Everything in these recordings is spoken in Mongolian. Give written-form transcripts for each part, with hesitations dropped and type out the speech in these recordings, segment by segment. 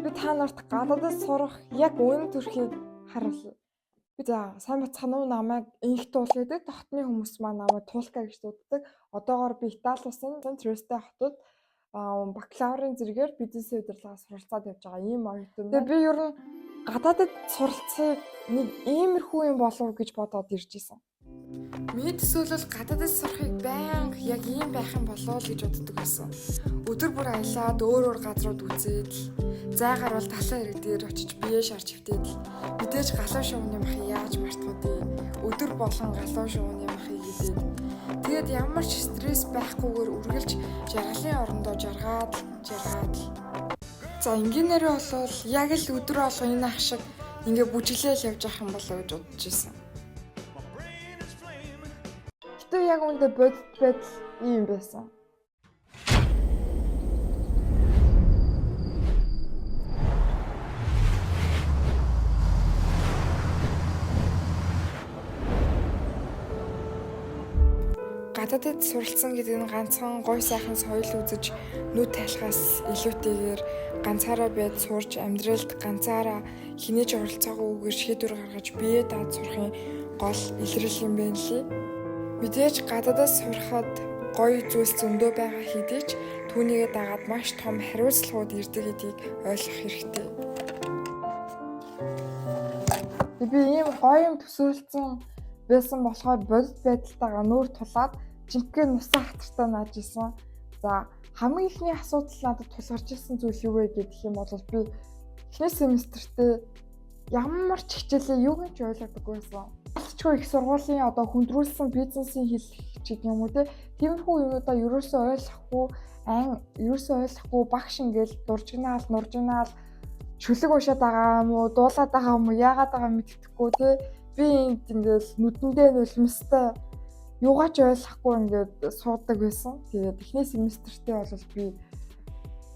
Би та нарт гадаадд сурах яг үнэн төрхийг харуулна. Би за сайн бацхан уу, намайг Энх Туул гэдэг, дотны хүмүүс маань намайг Туулка гэж дууддаг. Одоогоор би Итали улсын Триесте хотод бакалаврын зэрэгээр бизнесийн удирдлагаас суралцаад явж байгаа ийм оюутан. Тэгээ би ер нь гадаадд суралцахыг нэг иймэрхүү юм болов гэж бодоод ирж исэн. Миний төсөөлөл гадаадд сурахыг байнга яг ийм байх юм болов уу гэж боддог байсан. Өдөр бүр аялаад өөр өөр газрууд үзээд л зай гарвал далайн эрэг дээр очиж бие шарж хөвтөөд л мэдээж галуу шувууны махыг яаж мартах вэ? Өдөр болгон галуу шувууны махыг идээд тэгээд ямар ч стресс байхгүйгээр үргэлж жаргалын орондоо жаргаад жаргаад л. За энгийнээрээ болвол яг л өдөр болго энэ ах шиг ингээ бүжиглээл явж явах юм болоо гэж бодож исэн. Гэтэ яг үүндээ бодит байдал ийм байсан. Гадаадд суралцсан гэдэг нь ганцхан гой сайхан соёл үзэж нүд тайлахаас илүүтэйгээр ганцаараа байж сурч амьдралд ганцаараа хинээж оролцоогүйгээр шийдвэр гаргаж бие дааж сурахын гол илрэл юм байна лээ. Мэдээж гадаадд сурахад гоё зүйлс зөндөө байгаа хэдий ч түүнийгээ дагаад маш том хариуцлагууд ирдэг гэдгийг ойлгох хэрэгтэй. Би ийм гоё юм төсөөлсөн байсан болохоор бодит байдалтайгаа нүүр тулаад жинхэнэ нусан хатартай нааж исэн. За хамгийн ихний асуудал надад тулгарч ирсэн зүйл юу вэ гэх юм бол би эхний семестртээ ямар ч хичээлээ юуг нь ч ойлгодоггүй байсан. Алчгүй их сургуулийн одоо хүндрүүлсэн бизнесийн хэл ч гэдэг юм уу те. Тиймэрхүү юмудаа ерөөсөө ойлгохгүй, ан ерөөсөө ойлгохгүй багш ингээл дуржигнаал, нуржигнаал шүлэг уншаад байгаа юм уу, дуулаад байгаа юм уу, яагаад байгаа мэддэхгүй те. Би энд ингээл нүдэндээ нулимстай юугаач ойлгохгүй ингээд суудаг байсан. Тэгээд эхний семестртээ бол би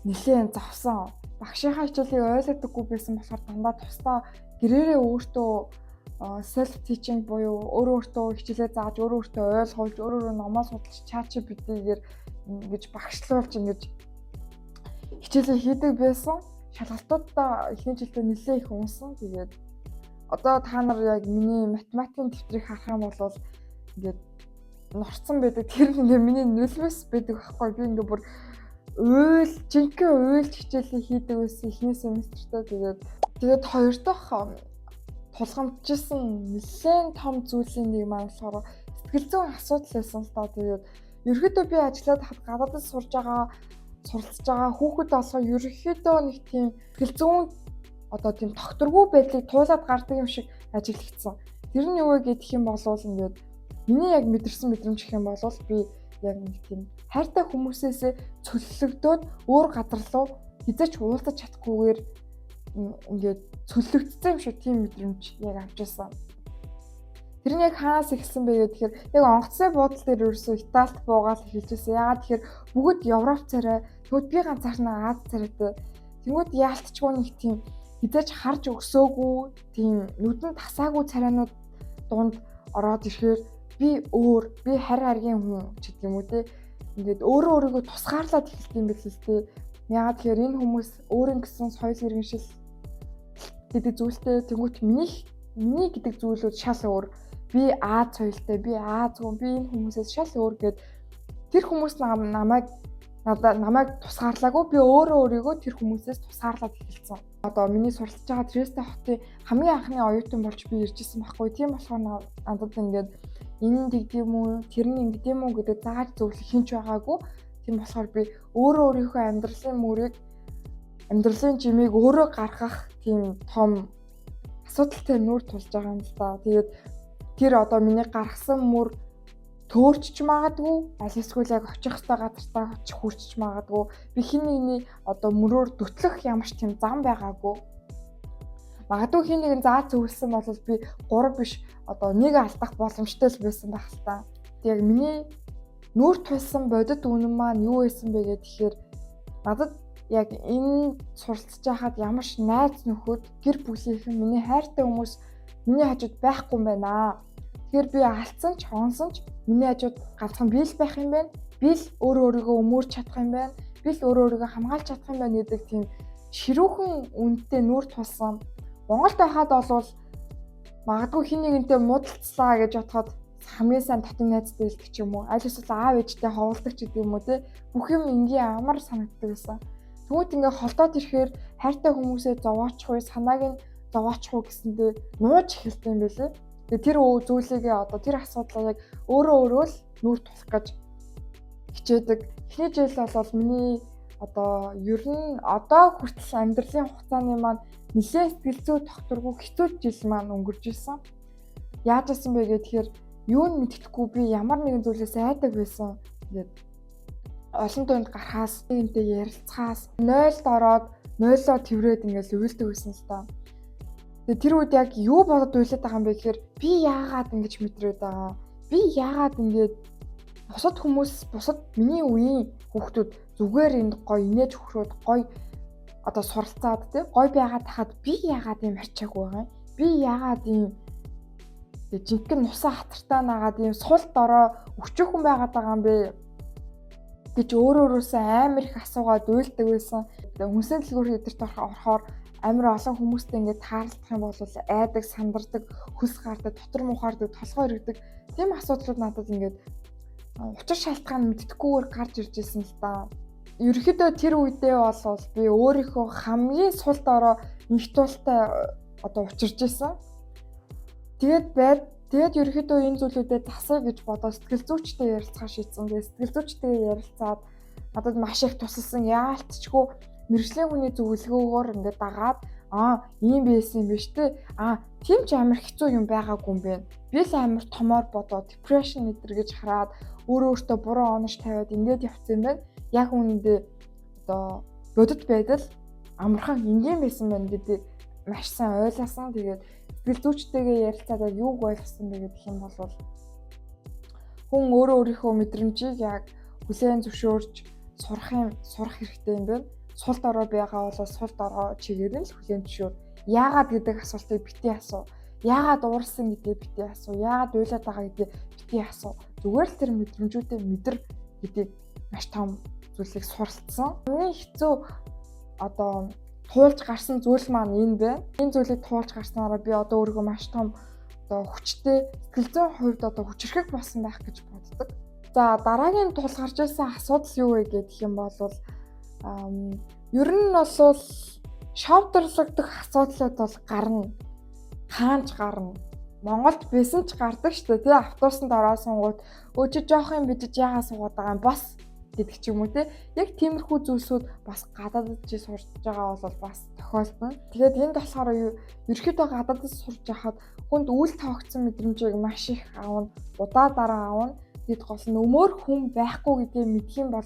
нэлээд зовсон. Багшийнхаа хичээлийг ойлгодоггүй байсан болохоор дандаа тусдаа гэрээрээ өөртөө self teaching буюу өөрөө өөртөө хичээлээ зааж, өөрөө өөртөө ойлгуулж, өөрөө өөрөө номоо судалж ChatGPT-гээр ингэж багшлуулж ингэж хичээлээ хийдэг байсан. Шалгалтуудаа эхний жилдээ нэлээд их унсан. Тэгээд одоо та нар яг миний математикийн дэвтрийг харах юм бол ингээд норцсон байдаг. Тэр ингээ миний нулимс байдаг байхгүй. Би ингээ бүр уйл, жинхэнэ уйлж хичээлээ хийдэг байсан эхний семестртээ. Тэгээд хоёр дахь тулгамдчихсан нэлээд том зүйлийн нэг маань болохоор сэтгэл зүйн асуудал байсан л та. Тэгээд ерөөхдөө би ажиллаад хад гадаадд сурж байгаа, суралцж байгаа хүүхэд болохоор ерөөхдөө нэг тийм сэтгэл зүйн одоо тийм тогтворгүй байдлыг туулаад гардаг юм шиг ажиглагдсан. Тэр нь юу вэ гэх юм бол ингээд миний яг мэдэрсэн мэдрэмж гэх юм бол би яг нэг тийм хайртай хүмүүсээсээ цөллөгдөөд өөр газар руу хизээч уулзах чадахгүйгээр ингээд цөллөгдсөн юм шиг тийм мэдрэмж яг авч ирсэн. Тэр нь яг хаанаас эхэлсэн бэ гэхээр яг онгоцны буудлын дээр ерөөсөө Италид буугаал эхэлж ирсэн. Яагаад тэгэхээр бүгд Европ царай, тэгвэл би ганцаархнаа Аз царайтай. Тэнгүүд яалтчгүй нэг тийм хизээч харж өсөөгүй, тийм нүдэнд тасаагүй царайнууд дунд ороод ирэхээр би өөр, би харь харгийн хүн ч гэдэг юм уу те. Ингээд өөрөө өөрийгөө тусгаарлаад эхэлт юм бэл л те. Яагаад тэгэхээр энэ хүмүүс өөрийн гэсэн соёл иргэншил гэдэг зүйлтэй, тэнгуут миний гэдэг зүйлүүд шал өөр. Би Аз соёлтой, би Аз хүн, би энэ хүмүүсээс шал өөр гэд тэр хүмүүс намайг надад намайг тусгаарлаагүй, би өөрөө өөрийгөө тэр хүмүүсээс тусгаарлаад эхэлсэн. Одоо миний суралцж байгаа Триесте хотын хамгийн анхны оюутан болж би ирж исэн байхгүй. Тийм болохоор надад ингээд энэ нь тэгдэм үү, тэр нь ингэдэм үү гэдэг зааж зөвлөх хинч байгаагүй. Тийм болохоор би өөрөө өөрийнхөө амьдралын мөрийг, амьдралын жимийг өөрөө гаргах тийм том асуудалтай нүүр тулж байгаа юм л да. Тэгээд тэр одоо миний гаргасан мөр төөрчж магадгүй, аль эсвэл яг очих ёстой газартаа очих хүрчж магадгүй. Би хин нэгний одоо мөрөөр хөтлөх ямар ч тийм зам байгаагүй. Магадгүй хин нэгэн зааж зөвлөсөн бол би 3 биш одоо 1 алдах боломжтой л байсан байх л та. Яг миний нүүр тулсан бодит үнэн маань юу байсан бэ гэхээр надад яг энэ суралцж байхад ямар ч найз нөхөд, гэр бүлийнхэн, миний хайртай хүмүүс миний хажууд байхгүй юм байна. Тэгэхээр би алдсан ч хонсон ч миний хажууд ганцхан би л байх юм байна. Би л өөрөө өөрийгөө өмөрч чадах юм байна. Би л өөрөө өөрийгөө хамгаалж чадах юм байна гэдэг тийм ширүүхэн үнэтэй нүүр тулсан. Монголд байхад бол магадгүй хин нэгэнтэй муудалцлаа гэж бодоход хамгийн сайн татны найзтай хэлдэг ч юм уу, аль эсвэл аав ээжтэй ховлдог ч гэдэг юм уу те. Бүх юм энгийн амар санагддаг байсан. Тэгвэл ингээ холдоод ирэхээр хайртай хүмүүсээ зовоочих уу, санааг нь зовоочих уу гэсэндээ нууж эхэлдэг юм байлээ. Тэгээ тэр зүйлийгээ одоо тэр асуудлаа яг өөрөө өөрөө л нүүр тулах гэж хичээдэг. Эхний жил бол миний одоо ер нь одоо хүртэл амьдралын хугацааны маань нэлээд сэтгэл зүй тогтворгүй хэцүү жил маань өнгөрч исэн. Яаж исэн бэ гэхээр юу нь мэдэхгүй би ямар нэгэн зүйлээс айдаг байсан. Тэгээд олон тунд гарахаас, нэгэнтэй ярилцахаас 0-д ороод 0-оо тэрврээд ингээл уйлдаг байсан л та. Тэгээ тэр үед яг юу бодод уйлаад байгаа юм бэ гэхээр би яагаад ингэж мэдрээд байгаа? Би яагаад ингэж бусад хүмүүс, бусад миний үеийн хүүхдүүд зүгээр энд гоё инээж хөхрөөд гоё одоо суралцаад тий гоё байгаад тахад би яагаад ийм арчаагүй байгаа юм? Би яагаад ийм жинхэнэ нусаа хатартаа нагаад ийм сул дорой өчүүхэн байгаад байгаа юм бэ гэж өөр өөрөөсөө амар их асуугаад уйлдаг байсан. Хүнсний дэлгүүр эдэрт орохоор амар олон хүмүүстэй ингээд таарлах юм бол айдаг, сандардаг, хөлс гардаг, дотор муухаардаг, толгой эргэдэг. Тийм асуудлууд надад ингээд учир шалтгаан мэддэхгүйгээр гарч ирж исэн л да. Ерөнхийдөө тэр үедээ бол би өөрийнхөө хамгийн сул дорой инх туултай одоо учирч исэн. Тэгээд ерөнхийдөө энэ зүйлүүдэд засъя гэж бодоод сэтгэл зүйчтэй ярилцахаар шийдсэн. Тэгээд сэтгэл зүйчтэйгээ ярилцаад надад маш их тусалсан. Яалтчгүй мэргэжлийн хүний зөвлөгөөгөөр ингээд дагаад аа ийм байсан юм биш үү? Аа тийм ч амар хэцүү юм байгаагүй юм байна. Би л амар томоор бодоод depression эдэр гэж хараад өөрөө өөртөө буруу онош тавиад ингээд явцсан юм байна. Яг үүндээ одоо бодит байдал амархан энгийн байсан байна гэдэг маш сайн ойлгосон. Тэгээд сэтгэл зүйчтэйгээ ярилцаад яг юуг ойлгосон бэ гэх юм бол хүн өөрөө өөрийнхөө мэдрэмжийг яг хүлээн зөвшөөрч сурах хэрэгтэй юм байна. Сул дорой байгаа бол сул дорой чигээр нь л хүлээн зөвшөөр. Яагаад гэдэг асуултыг битгий асуу. Яагаад уурсан гэдгийг битгий асуу. Яагаад уйлаад байгаа гэдгийг битгий асуу. Зүгээр л тэр мэдрэмжүүдээ мэдэр гэдгийг маш том зүйлийг суралцсан. Хамгийн хэцүү одоо туулж гарсан зүйл маань энэ байна. Энэ зүйлийг туулж гарснараа би одоо өөрийгөө маш том одоо хүчтэй, сэтгэл зүйн хувьд одоо хүчирхэг болсон байх гэж боддог. За, дараагийн тулгарч ирсэн асуудал юу вэ гэх юм бол ер нь бол шовдорлогдох асуудлууд бол гарна. Хаанч гарна. Монголд байсан ч гардаг шүү дээ, тий, автобусанд ороо суунгууд өө чи жоох юм бидэж яагаад суугаад байгаа юм бас гэдэг ч юм уу, те. Яг тиймэрхүү зүйлсүүд бас гадаадд чи сурч байгаа бол бас тохиолдно. Тэгээд энд болохоор ерөөхдөө гадаадд сурч байхад хүнд үл тоогдсон мэдрэмжийг маш их авна, удаа дараа авна. Тэгэд гол нь өмөр хүн байхгүй гэдгийг мэдэх юм бол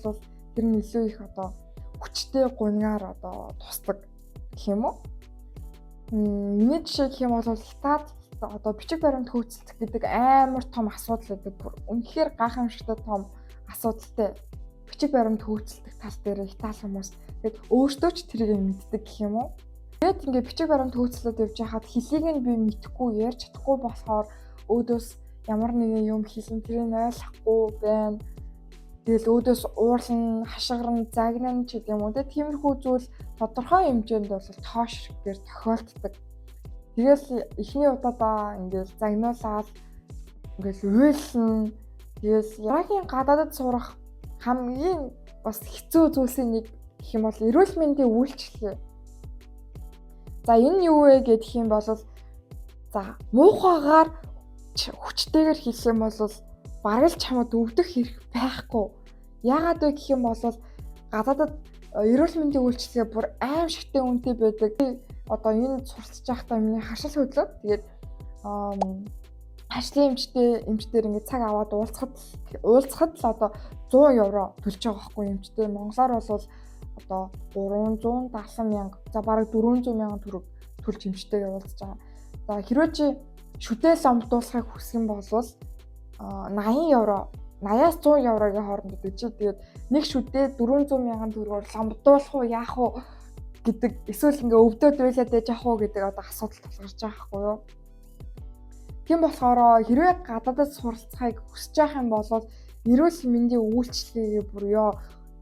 тэр нь илүү их одоо хүчтэй гунгаар одоо тусдаг гэх юм уу? Миний жишээ гэх юм бол Итали одоо бичиг баримт хөөцөлдөх гэдэг амар том асуудал байдаг. Бүр үнэхээр гайхамшигтай том асуудалтай бичиг баримт хөөцөлдөх тал дээр Итали хүмүүс тэгээд өөртөө ч тэрийг мэддэг гэх юм уу. Тэгээд ингээ бичиг баримт хөөцлөөд явж байхад хэлийг нь би мэдэхгүй, ярьж чадахгүй болохоор өөдөөс ямар нэгэн юм хэлэн тэрийг ойлгохгүй байна. Тэгэл өөдөөс уурлан, хашгиран, загнан ч гэдэг юм уу те. Тиймэрхүү зүйл тодорхой хэмжээнд бол тоош хэрэгээр тохиолддог. Тэгэл эхний удаадаа ингээл загнуулаад ингээл уйлна. Тэгэл дараагийн гадаадад сурах хамгийн бас хэцүү зүйлсийн нэг гэх юм бол эрүүл мэндийн үйлчилгээ. За, энэ юу вэ гэх юм бол за муухайгаар хүчтэйгээр хэлэх юм бол бараг л чамд өвдөх хэрэг байхгүй. Яагаад вэ гэх юм бол гадаадад эрүүл мэндийн үйлчилгээ бүр аимшигтай үнэтэй байдаг. Одоо энэ суралцж байхдаа миний харшил хөдлөөд тэгээд ажлын эмчтэй ингээд цаг аваад уулзахад л одоо 100 евро төлж байгаа байхгүй эмчтэй. Монголоор бол одоо 370 мянга, за бараг 400 мянган төгрөг төлж эмчтэйгээ уулзж байгаа. За, хэрвээ чи шүдээ ломдуулахыг хүсэх юм бол 80 евро, 80-аас 100 еврогийн хооронд гэдэг чи тэгээд нэг шүдээ 400 мянган төгрөгөөр ломдуулах уу, яах уу гэдэг, эсвэл ингээ өвдөөд уйлаад байж явах уу гэдэг одоо асуудал тулгарч байгаа байхгүй юу? Тийм болохоор хэрвээ гадаадад суралцахыг хүсэж байх юм бол эрүүл мэндийн үйлчилгээгээ бүр ёо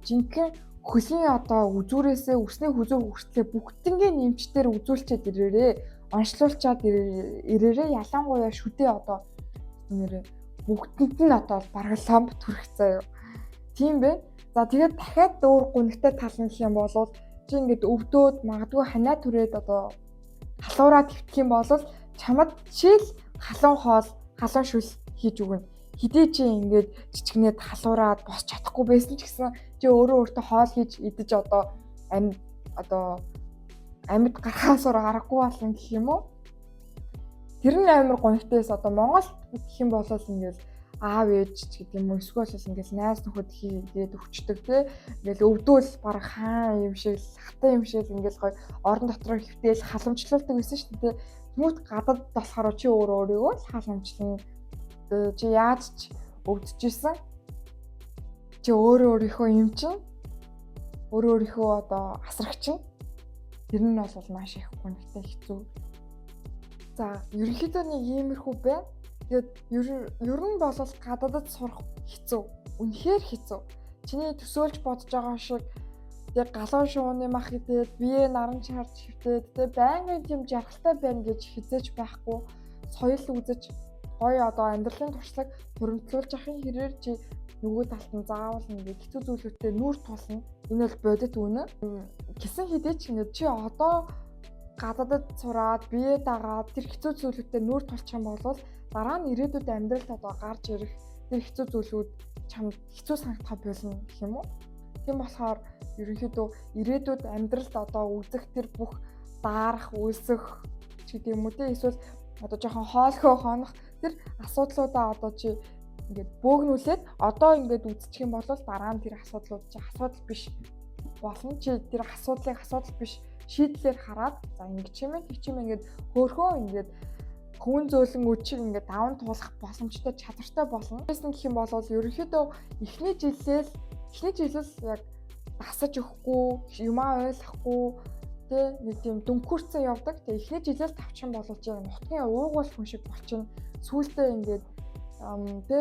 жинхэнэ Хөлийн одоо үзүүрээсээ үсний хүзүү хүртлээ бүгднгийн нэмчдэр үзүүлчихэд ирээрээ, онцлуулчаад ирээрээ. Ялангуяа шүдээ одоо нэрээ бүгдэнд нь одоо бараг ламп түрэх заяа. Тийм бэ? За, тэгээд дахиад өөр гунигтай тал нь гэх юм бол чи ингээд өвдөөд, магадгүй ханаа түрээд, одоо халуураа твтэх юм бол чамд чил халуун хоол, халуун шүл хийж өгнө. Хэдий чи ингээд жижигнээд халуураад босч чадахгүй байсан ч гэсэн чи өөрөө өөртөө хоол хийж идэж одоо амьд гарахаас өөр аргагүй болно гэх юм уу? Тэр нь амар гонхтойс. Одоо Монгол гэх юм бол ингээд аав ээж ч гэдэг юм уу, эсвэл ингээл найз нөхөд хийгээд өгчдөг те. Ингээл өвдөөл баг хаан юм шиг, хатан юм шиг ингээл гоё орон дотор хэвтээл халамжлуулдаг байсан шүү дээ. Тэмүүт гадаад болохоор чи өөрөө өөрийгөө л халамжлана. Чи яаж ч өвдөжсэн, чи өөрөө өөрийнхөө юм чинь, өөрөө өөрийнхөө одоо асрагч нь. Тэр нь бол маш их гонхтой, хэцүү. За, ерөнхийдөө нэг иймэрхүү байна. Тэгээд ер нь бол гадаадад сурах хэцүү. Үнэхээр хэцүү. Чиний төсөөлж бодож байгаа шиг тэг галуун шувууны мах идээд, бие наран чарж хэвтээд, тэг байнгын тийм жаргалтай байна гэж хизээч байхгүй. Соёл үзэж, гоё одоо амьдралын туршлага хуримтлуулж явахын хэрээр чи нөгөө талд нь заавал ингээд хэцүү зүйлүүдтэй нүүр тулна. Энэ бол бодит үнэ. Гисэн хэдий ч ингээд чи одоо гадаадад сураад, бие дагаад тэр хэцүү зүйлүүдтэй нүүр тулчих юм бол дараа нь ирээдүйд амьдралд одоо гарч ирэх тэр хэцүү зүйлүүд чамд хэцүү санагдах болно гэх юм уу? Тийм болохоор ерөнхийдөө ирээдүйд амьдралд одоо үзэх тэр бүх даарах, үлсэх ч гэдэг юм уу те, эсвэл одоо жоохон хоолхөө хонох тэр асуудлуудаа одоо чи ингээд бөөгнүүлээд одоо ингээд үзчих юм бол дараа нь тэр асуудлууд чи асуудал биш болно. Чи тэр асуудлыг асуудал биш, шийдлээр хараад, за, ингэж юм, тэг чим ингээд хөөхөө ингээд хүн зөөлөн үчиг ингээд даван туулах боломжтой, чадвартай болно. Тэгсэн гэх юм бол ерөнхийдөө эхний жилэл яг дасаж өгөхгүй, юмаа ойлгохгүй тэ нэг тийм дүнхүүрцэн явдаг. Тэг эхний жилэл тавчих юм бол чи яг нутгийн уугуул хүн шиг болчихно. Сүүлдээ ингээд тэ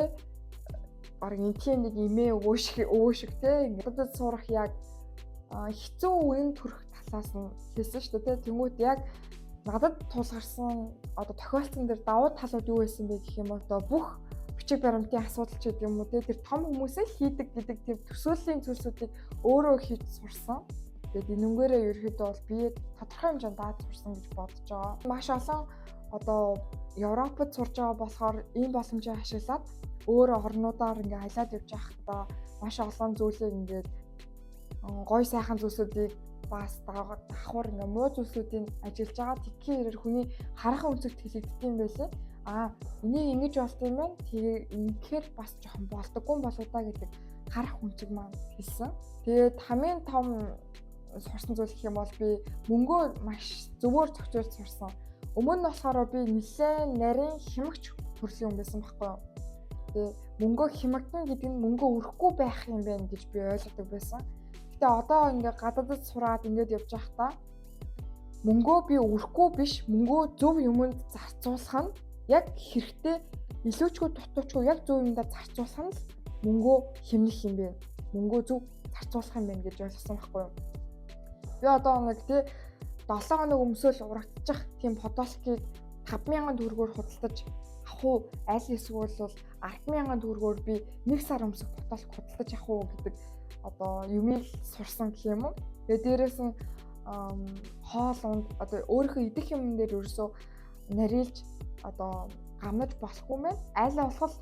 баг энтхийн нэг имээ өвөө шиг тэ ингээд сурах яг хэцүү үеийн төрөх талаас нь хэлсэн шүү дээ. Тэнгүүт яг надад тулгарсан, одоо тохиолдсон тэр давуу талууд юу байсан бэ гэх юм бол одоо бүх бичиг баримтын асуудал ч гэдэг юм уу, тэр том хүмүүсээ л хийдэг гэдэг тэр төсөөллийн зүйлсүүдийг өөрөө хийж сурсан. Тэгээд энүүгээрээ ерөөхдөө бол би тодорхой хэмжээнд дааж сурсан гэж бодож байгаа. Маш олон одоо Европод сурж байгаа болохоор ийм боломжийг ашиглаад өөр орнуудаар ингээ аялаад явж байхдаа маш олон зүйлийг, ингээд гой сайхан зүйлсүүдийг бас давхар ингээ муу зүйлсүүдийг ажиллаж байгаа. Тэгхийн хэрээр хүний харахын өнцөгт хэлэгддэг юм байлээ. Аа, энийг ингэж болт юм байна. Тэгээ ингэхээр бас жоохон болдоггүй болоо да гэдэг харах өнцөг маань хэлсэн. Тэгээд хамгийн том сурсан зүйл гэх юм бол би мөнгөө маш зөвөр зохицуулж сурсан. Өмнө нь болохоор би нэлээд нарийн хямгч төрлийн хүн байсан байхгүй юу. Тэгээ мөнгөө хямгдан гэдэг нь мөнгөө өрөхгүй байх юм байна гэж би ойлгодог байсан. Гэтэ одоо ингээ гадаадд сураад ингээд явж байхдаа мөнгөө би өрөхгүй биш, мөнгөө зөв юмд зарцуулах нь яг хэрэгтэй, илүүчгүй дутуучгүй яг зөв юмдаа зарцуулах нь л мөнгөө хэмнэх юм байна. Мөнгөө зөв зарцуулах юм байна гэж ойлгосон байхгүй юу. Би одоо нэг тий 7 хоног өмсөөл урагдчих тийм футболкийг 5000 төгрөгөөр худалдаж авах уу, аль эсвэл бол 100000 төгрөгөөр би нэг сар өмсөх футболк худалдаж авах уу гэдэг одоо юмыг сурсан гэх юм уу. Тэгээ дээрээс нь хоол унд, одоо өөрийнхөө идэх юмн дээр ерөөсөө нарийлж одоо гамнаж болохгүй мэн. Айлаа болох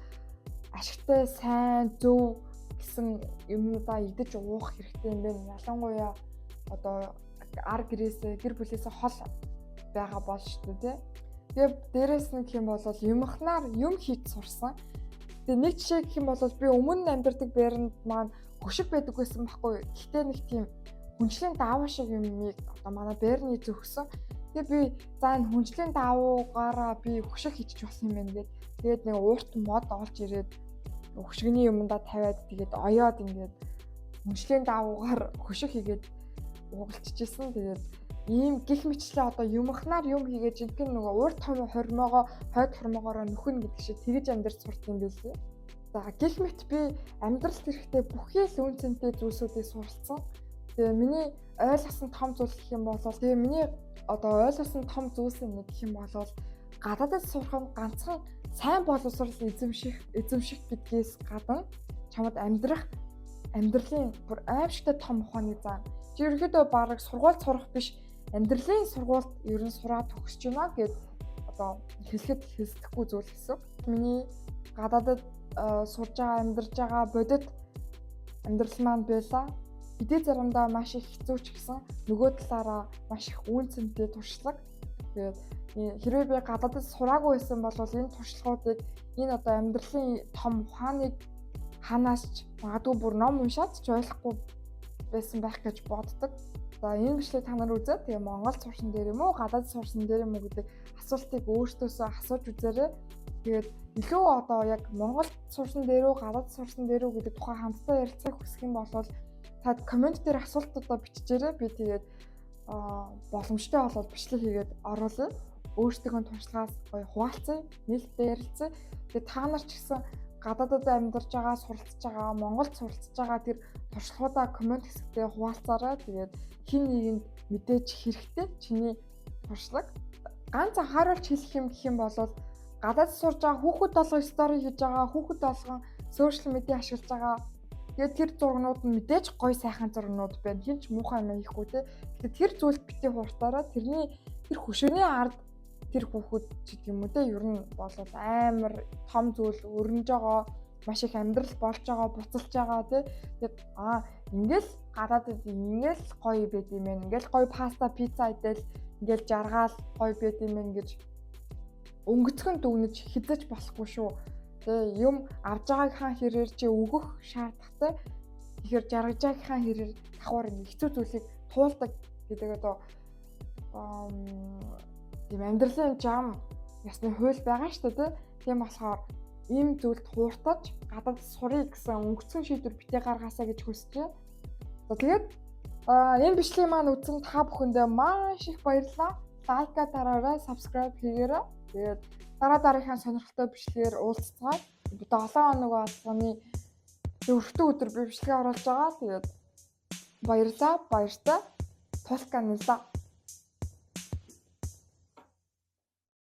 ашигтай, сайн, зөв гэсэн юмудаа идэж уух хэрэгтэй юм байна. Ялангуяа одоо ар гэрээсээ, гэр бүлээсээ хол байгаа бол шүү дээ, тий. Тэгээ дээрээс нь гэх юм бол юмхнаар юм хийж сурсан. Тэгээ нэг жишээ гэх юм бол би өмнө амьдардаг байранд маань хөшиг байдаг байсан байхгүй. Гэхдээ нэг тийм хүнжлийн даавуу шиг юмыг одоо манай байрны зөксөн. Тэгээ би за, энэ хүнжлийн даавуугаараа би хөшиг хийчих болох юм байна гэд. Тэгээд нэг уурт мод олж ирээд хөшигний юмдаа тавиад, тэгээд оёод ингээд хүнжлийн даавуугаар хөшиг хийгээд уугалчижсэн. Тэгээд ийм гих мэтлээ одоо юмхнаар юм хийгээд жинхэнэ нөгөө урд том хормоогоо хойд хормоогоороо нөхөн гэдэг шиг тэгэж амьдарч сурт юм билээ. За, гих мэт би амьдралд хэрэгтэй бүхий л үн цэнтэй зүйлсүүдийг суралцсан. Тэгээ миний ойлгосон том зүйл гэх юм бол тэгээ миний одоо ойлгосон том зүйлс нэг гэх юм бол гадаадд сурах нь ганцхан сайн боловсрол эзэмших гэдгээс гадна чамд амьдрах амьдралын бүр аимшигтай том ухааны зан. Чи ерөнхийдөө бараг сургуульд сурах биш, амьдралын сургуульд ер нь сураад төгсөж байна гэд одоо хэлэхэд хэлсдэхгүй зүйл гэсэн. Миний гадаадд сурж байгаа, амьдарч байгаа бодит амьдрал маань байлаа. Хэдий заримдаа маш их хэцүү ч гэсэн нөгөө талаараа маш их үн цэнтэй туршлага. Тэгээд хэрвээ би гадаадд сураагүй байсан бол энэ туршлагуудыг, энэ одоо амьдралын том ухааныг хаанаас ч, магадгүй бүр ном уншаад ч ойлгохгүй байсан байх гэж боддог. За, энэ бичлэг та нар үзээд тэгээ Монгол сурсан дээр юм уу, гадаад сурсан дээр юм уу гэдэг асуултыг өөртөөсөө асууж үзээрэй. Тэгээд илүү одоо яг Монгол сурсан дээр үү, гадаад сурсан дээр үү гэдэг тухай хамтдаа ярилцахыг хүсэх юм бол та comment дээр асуултуудаа бичээрэй. Би тэгээд боломжтой болоод бичлэг хийгээд оруулъя. Өөрсдийнхөө туршлагаас гоё хуваалцъя, нээлттэй ярилцъя. Тэгээд та нар ч гэсэн гадаадад амьдарч байгаа, суралцж байгаа, Монголд суралцж байгаа тэр туршлагуудаа comment хэсэгтээ хуваалцаарай. Тэгээд хэн нэгэнд мэдээж хэрэгтэй чиний туршлага. Ганц анхааруулж хэлэх юм гэх юм бол гадаад сурж байгаа хүүхэд болгон story хийж байгаа, хүүхэд болгон social media ашиглаж байгаа. Тэгээд тэр зургнууд нь мэдээж гоё сайхан зургнууд байна. Хэн ч муухай юм хийхгүй те. Гэхдээ тэр зүйлд битгий хууртаараа, тэрний тэр хөшөөний ард тэр хүүхэд ч гэдэг юм уу те, ер нь бол амар том зүйл өрнөж байгаа, маш их амьдрал болж байгаа, буцалж байгаа тий. Тэгээд ингээл гадаадд ингээл гоё байд юм байна. Ингээл гоё паста, пицца идэл, ингээл жаргаал гоё байд юм байна гэж өнгөцгөн дүгнэж хэзээ ч болохгүй шүү. Тэгээ юм авж байгаагийнхаа хэрээр чи өгөх шаардлагатай. Тэгэхээр жаргаж байгаагийнхаа хэрээр давхар ингэ хэцүү зүйлийг туулдаг гэдэг одоо тийм амьдралын зам ёсны хууль байгаа шүү дээ. Тийм болохоор ийм зүйлд хууртаж гадаад сурыг гэсэн өнгөцгөн шийдвэр битгий гаргаасаа гэж хүсэж байна. За, тэгээд энэ бичлэгийг маань үзсэн та бүхэндээ маш их баярлалаа. Like аа дараарай, subscribe хийгээрэй. Тэгээд дараа дараагийнхаа сонирхолтой бичлэгээр уулзцгаая. 7 хоног болгоны дөрөвдүгээр өдөр би бичлэгээ оруулж байгаа. Тэгээд баярлалаа, баяртай. Тулка нэлээ.